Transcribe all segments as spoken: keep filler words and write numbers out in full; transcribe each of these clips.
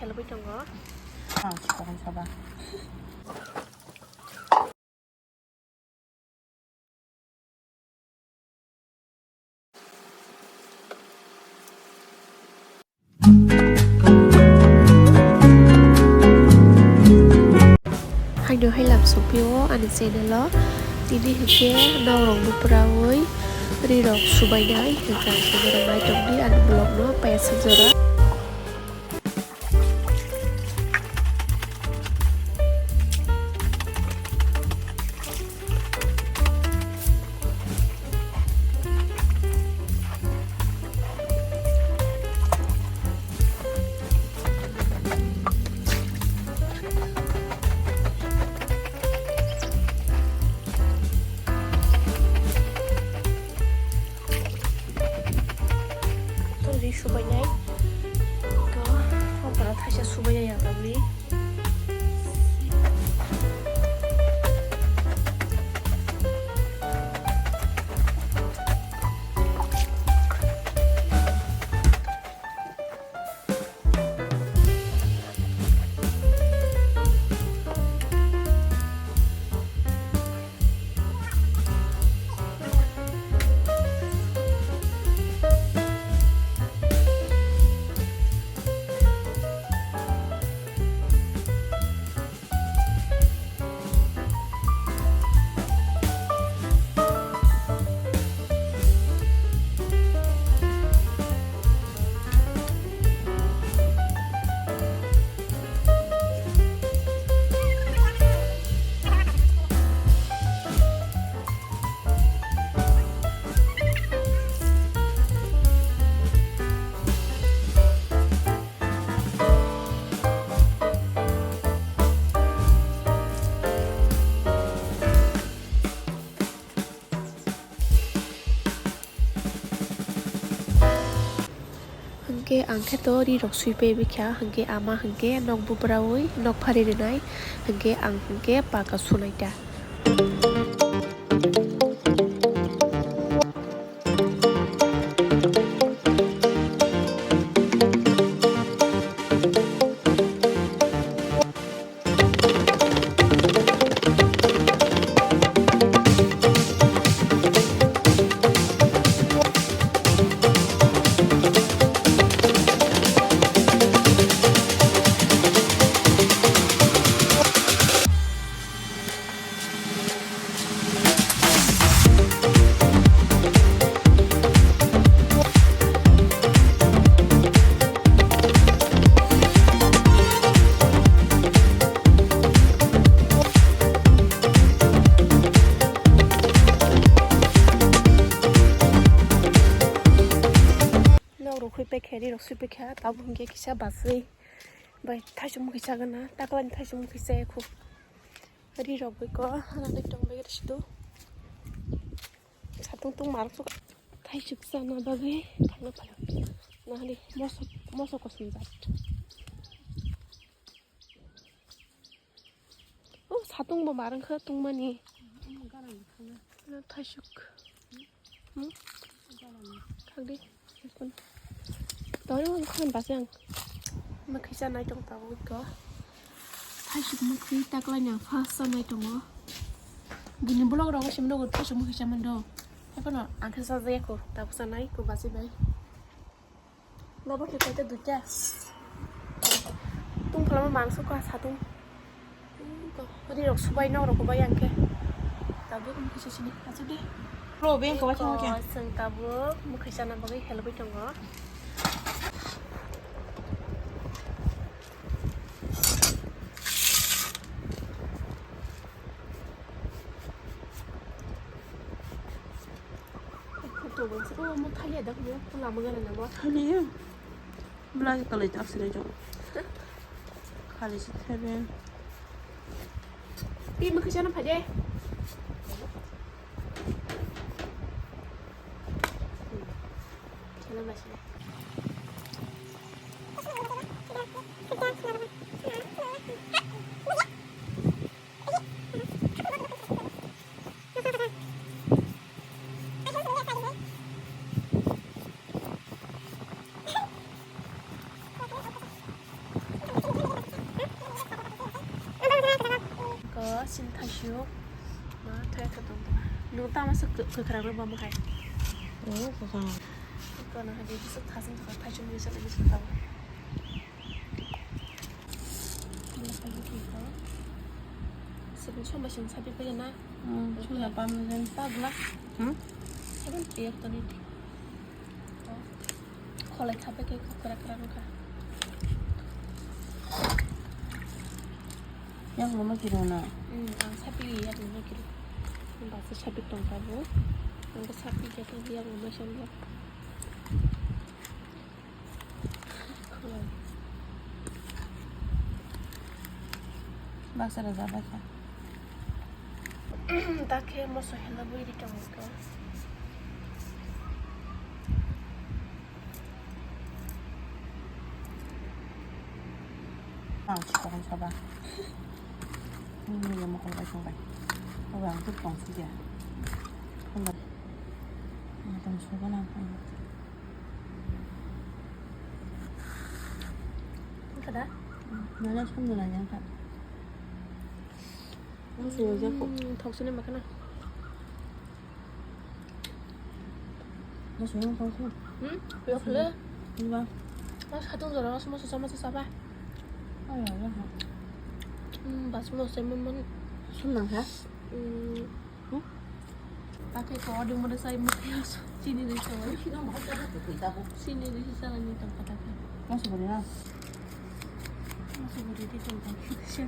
Chalwi tongo. Ah, chikon saba. Haino hai lam sopio ani channel o. Tini hwnkhe norok bo pwrawi rirok subainai hwnkha hwnkhe norok naitokdi ani vlog no payasajora. Ri subainai. To, ompora thaisa subainai ang tabwi. Hwnkhe ang khe to ri rok sui pai bikha, hwnkhe ama hwnkhe nok bubrawi nok phari rwnai, hwnkhe ang hwnkhe paka sunai ta. Nok rok khui pai khe, ri rok sui pai kha, tabuk hwnkhe kisa basui bai thaisung mukhi chagana, taklani thaisung mukhi chaya khu. Ri rok bai ko, hana dai tong bai rwsido. Satung tung marok suk. Thaisuk chana bagwi thangna phaio. Nahali moso, moso kosom jat. O satung bo marang kha tungmani. Na thaisuk. Hmm? Khagdi. Tawai wng khan basi ang. Mukhi chanai tong tabuk ko. Thaisuk mukhi taklaina first chanai tongo. Bini vlog rogo simi nogo thaisuk mukhi chamando. Haikhe no ang khe chajaya ko tabuk chanai ko basi bai. Nobo khe kaita duita. Tungphla ma mangso ko satung. Ri rok subai nok rok bai ang khe. Tabuk mukhi se sini. Achu de. Bro, beng ko wacha wacha. Chwng tabuk mukhi chana bagwi helpwi tongo. Khuk to bangsa. O mo thali ada khum. Lama gana na mo. Thali ya. Belai kalai tak sini jong. Khali si thebe. Pi mukhi chana phai de. Chana basi. Sini thaisio. Ma thaya kha tong tong. Nung tama se kwkhwrang rok bamo hai. Oh, kwkhwrang. Kono hai di bwswk thasing thasing thaisio ni sal ni sal tamo. Sini choma sini sabi paya na. Hmm, chuma pam len pagla. Hmm? Seven pay to ni. Kholai kha bai khe kha kwrak kwrak wngkha. Yang mama kiro na. Hmm, ang sapi yang mama kiro. Ang basa sapi tongkha bo. Ang sapi khe yang mama samya. Baksa rwjak bai kha. Dakhe moso hela bui ri tongo khe. Ang chikon saba. Ini ya mokol bai tong bai. Aba ang tu tong sih ya. Tong bai. Tong saba nang. Kada? Nana sum nana yang kha. Ang sih ya kok. Thok sini makan ah. Moso yang tong sih. Hmm? Yok le. Ini bang. Mas hatung jorong mas moso sama sih saba. Oh ya ya. Hmm, bas moso memang. Sum nang kha? Hmm. Pakai kau ada mode saya mesti chini deh sama. Sini deh sana ni tempat aku. Moso beri lah. Moso beri di tempat kita sih.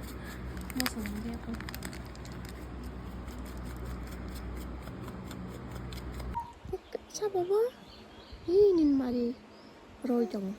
Moso beri apa? Sa baba, ini mari roi tong.